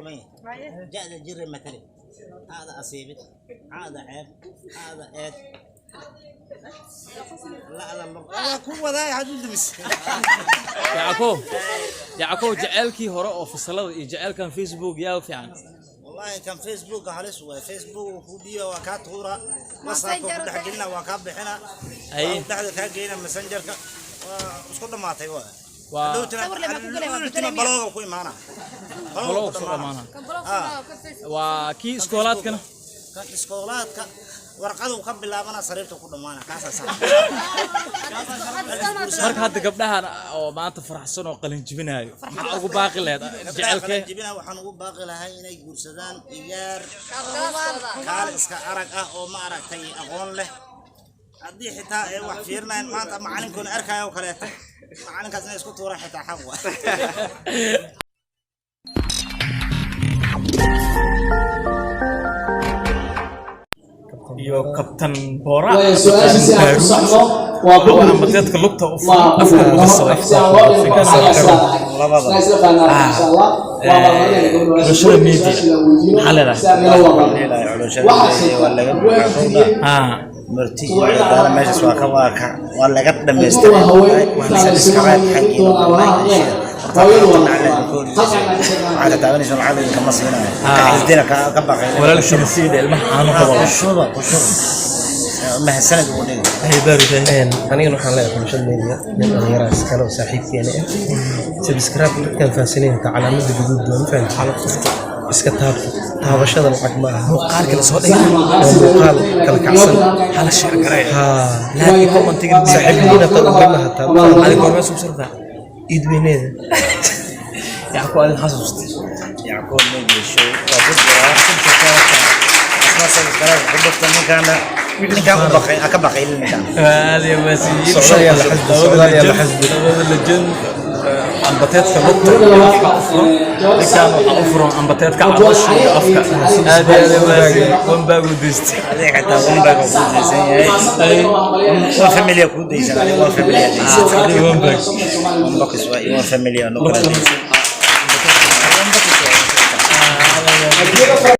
kooban yahay. Ja'da jira matale, aada asiibid, caada ceeb, aada eed, la'da waa ku wadaa had u dumis. Yackow, Yackow, jaceylkii hore oo fasalada iyo jaceylkan Facebook yaa fiican? Wallahi kan Facebook halis waay. Facebook uu ku dhiiba, waa kaa tuura, WhatsApp ku dhex gelina, waa kaa bixina, waa dhexda kaa geyna, Messengerka waa isku dhamaatay waa. Sawir lama ku galay, waa Hadhowtina bedelay. Block-ga ku imaana. Block-ga ku dhamaana. Waa kii iskoolaadkana. Kan iskoolaadka warqadu ka bilaabana, sariirta ku dhamaana, kaasaa sax. Marka hadda gabdhahan oo maanta faraxsan oo qalin jibinaayo, maxaa ugu baaqi lahayd jecelkee? Jibina waxaan ugu baaqi lahay inay guursadaan igaar kaal iska arag ah oo ma aragtay aqoon leh. Haddii xitaa ay wax fiirinayan maanta macalinkoona arkayo oo kaleeto, macalinkaas inay isku tuuraan xitaa xaq wa. Iyo Kabtan Boora. Waayo, su-aasha si aan ku saxno waa oo ambateedka lugta u furan, afka ku darsaday. si aan loo dhimo Labada. isla fahnaa, insha Allah. Waa abaalmarinayna gabadha. Bulshada media. Su-aasha la weydiino Maxaa leedahay? si aan meel u abaalmarino. Leedahay Waxaa culashada sheegta waa laga haweenka marti iyo dadaala meeshaas waa ka waa laga waa dhamaystiray. haween Waa subscribe xaggiina, like, share. Haween waa Waxaad taabanaysa lacag idinkama siinayo, ka xisdina ka baqay. Walaalkiina siida ilmaha caano qabo. Kushuba, kushuba, mahadsanid ugu dhigi. Hay baaruday. Anigana waxaan leeyahay xulashada media, nin dhallinyaraha iskale oo saaxiibkeena ah, subscribe dadkaan fahansanayn taa calaamada guduud waa ma fahamtid, iska taabta. Taabashada lacag ma aha. Muuqaalka la soo dhigay waa muuqaal kala kacsan. Hala share gareeya. Haa. Like, commentiga. Saaxiibadiina taa ugalna hataa ma Adi fahamtid. goormee subscribe? Iid weyneeda. Yacko, adin xasuustay? Yacquub Media Show waa ku jiraa, isna subscribe ku dhufta. Ninkaana ninkaan u baqay ka baqaylin ninkaan. Aad iyo maasiyiin. Socdaal yaa la xasdi, socdaal yaa la xasdi. Labada legend, ambateedka lugta iyo afka u furan. Ninkaan waxaa u furan ambateedka caloosha iyo afka. Aad iyo aad maasiyiin, wan baa gudaystay. Adiga xitaa one bag oo kuu daysan yahay, one family kuu daysan, adiga one family aa daysan. Adiga one bag. One box waa iyo one family aa noo kala daysan. One box waa.